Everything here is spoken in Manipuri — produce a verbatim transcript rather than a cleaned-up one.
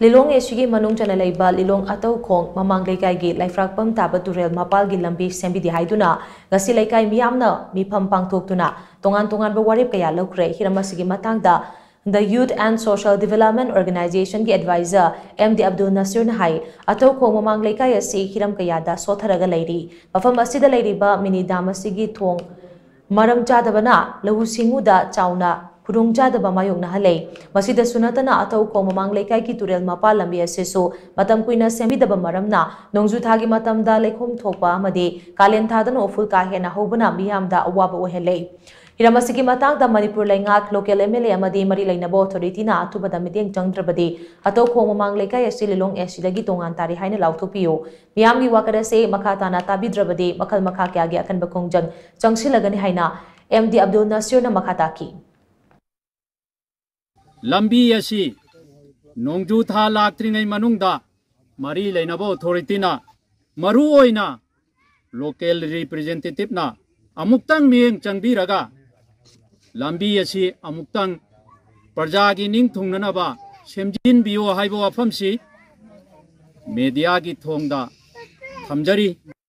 ꯂꯤꯂꯣꯡ ꯑꯦꯁꯤꯒꯤ ꯃꯅꯨꯡ ꯆꯟꯅ ꯂꯩꯕ ꯂꯤꯂꯣꯡ ꯑꯇꯧꯈꯣꯡ ꯃꯃꯥꯡ ꯂꯩꯀꯥꯏꯒꯤ ꯂꯩꯐ꯭ꯔꯥꯛꯄꯝ ꯇꯥꯕ ꯇꯨꯔꯦꯜ ꯃꯄꯥꯜꯒꯤ ꯂꯝꯕꯤ ꯁꯦꯝꯕꯤꯗꯦ ꯍꯥꯏꯗꯨꯅ ꯉꯁꯤ ꯂꯩꯀꯥꯏ ꯃꯤꯌꯥꯝꯅ ꯃꯤꯐꯝ ꯄꯥꯡꯊꯣꯛꯇꯨꯅ ꯇꯣꯉꯥꯟ ꯇꯣꯉꯥꯟꯕ ꯋꯥꯔꯦꯞ ꯀꯌꯥ ꯂꯧꯈ꯭ꯔꯦ꯫ ꯍꯤꯔꯝ ꯑꯁꯤꯒꯤ ꯃꯇꯥꯡꯗ The Youth and Social Development Organization ꯒꯤ advisor ꯑꯦꯝ ꯗꯤ ꯑꯕꯗꯨꯜ ꯅꯁꯤꯔꯅ ꯍꯥꯏ, ꯑꯇꯧꯈꯣꯡ ꯃꯃꯥꯡ ꯂꯩꯀꯥꯏ ꯑꯁꯤ ꯍꯤꯔꯝ ꯀꯌꯥꯗ ꯁꯣꯠꯊꯔꯒ ꯂꯩꯔꯤ꯫ ꯃꯐꯝ ꯑꯁꯤꯗ ꯂꯩꯔꯤꯕ ꯃꯤꯅꯤ ꯗꯥꯝ ꯑꯁꯤꯒꯤ ꯊꯣꯡ ꯃꯔꯝ ꯆꯥꯗꯕꯅ ꯂꯧꯎ ꯁꯤꯡꯎꯗ ꯆꯥꯎꯅ ꯈꯨꯗꯣꯡꯆꯥꯗꯕ ꯃꯥꯌꯣꯛꯅꯍꯜꯂꯦ꯫ ꯃꯁꯤꯗꯁꯨ ꯅꯠꯇꯅ ꯑꯇꯧꯈꯣꯡ ꯃꯃꯥꯡ ꯂꯩꯀꯥꯏꯒꯤ ꯇꯨꯔꯦꯜ ꯃꯄꯥꯜ ꯂꯝꯕꯤ ꯑꯁꯤꯁꯨ ꯃꯇꯝ ꯀꯨꯏꯅ ꯁꯦꯝꯕꯤꯗꯕ ꯃꯔꯝꯅ ꯅꯣꯡꯖꯨ ꯊꯥꯒꯤ ꯃꯇꯝꯗ ꯂꯩꯈꯣꯝ ꯊꯣꯛꯄ ꯑꯃꯗꯤ ꯀꯥꯂꯦꯟ ꯊꯥꯗꯅ ꯎꯐꯨꯜ ꯀꯥ ꯍꯦꯟꯅ ꯍꯧꯕꯅ ꯃꯤꯌꯥꯝꯗ ꯑꯋꯥꯕ ꯑꯣꯏꯍꯜꯂꯦ꯫ ꯍꯤꯔꯝ ꯑꯁꯤꯒꯤ ꯃꯇꯥꯡꯗ ꯃꯅꯤꯄꯨꯔ ꯂꯩꯉꯥꯛ, local M L A ꯑꯃꯗꯤ ꯃꯔꯤ ꯂꯩꯅꯕ authority ꯅ ꯑꯊꯨꯕꯗ ꯃꯤꯠꯌꯦꯡ ꯆꯪꯗ꯭ꯔꯕꯗꯤ ꯑꯇꯧꯈꯣꯡ ꯃꯃꯥꯡ ꯂꯩꯀꯥꯏ ꯑꯁꯤ ꯂꯤꯂꯣꯡ ꯑꯦꯁꯤꯗꯒꯤ ꯇꯣꯉꯥꯟ ꯇꯥꯔꯤ ꯍꯥꯏꯅ ꯂꯥꯎꯊꯣꯛꯄꯤꯌꯨ꯫ ꯃꯤꯌꯥꯝꯒꯤ ꯋꯥꯀꯠ ꯑꯁꯤ ꯃꯈꯥ ꯇꯥꯅ ꯇꯥꯕꯤꯗ꯭ꯔꯕꯗꯤ ꯃꯈꯜ ꯃꯈꯥ ꯀꯌꯥꯒꯤ ꯑꯀꯟꯕ ꯈꯣꯡꯖꯪ ꯆꯪꯁꯤꯜꯂꯒꯅꯤ ꯍꯥꯏꯅ ꯑꯦꯝ ꯗꯤ ꯑꯕꯗꯨꯜ ꯅꯁꯤꯔꯅ ꯃꯈꯥ ꯇꯥꯈꯤ꯫ ꯂꯝꯕꯤ ꯑꯁꯤ ꯅꯣꯡꯖꯨ ꯊꯥ ꯂꯥꯛꯇ꯭ꯔꯤꯉꯩ ꯃꯅꯨꯡꯗ ꯃꯔꯤ ꯂꯩꯅꯕ authority ꯅ, ꯃꯔꯨ ꯑꯣꯏꯅ local representative ꯅ ꯑꯃꯨꯛꯇꯪ ꯃꯤꯠꯌꯦꯡ ꯆꯪꯕꯤꯔꯒ ꯂꯝꯕꯤ ꯑꯁꯤ ꯑꯃꯨꯛꯇꯪ ꯄ꯭ꯔꯖꯥꯒꯤ ꯅꯤꯡ ꯊꯨꯡꯅꯅꯕ ꯁꯦꯝꯖꯤꯟꯕꯤꯌꯨ ꯍꯥꯏꯕ ꯋꯥꯐꯝꯁꯤ media ꯒꯤ ꯊꯣꯡꯗ ꯊꯝꯖꯔꯤ꯫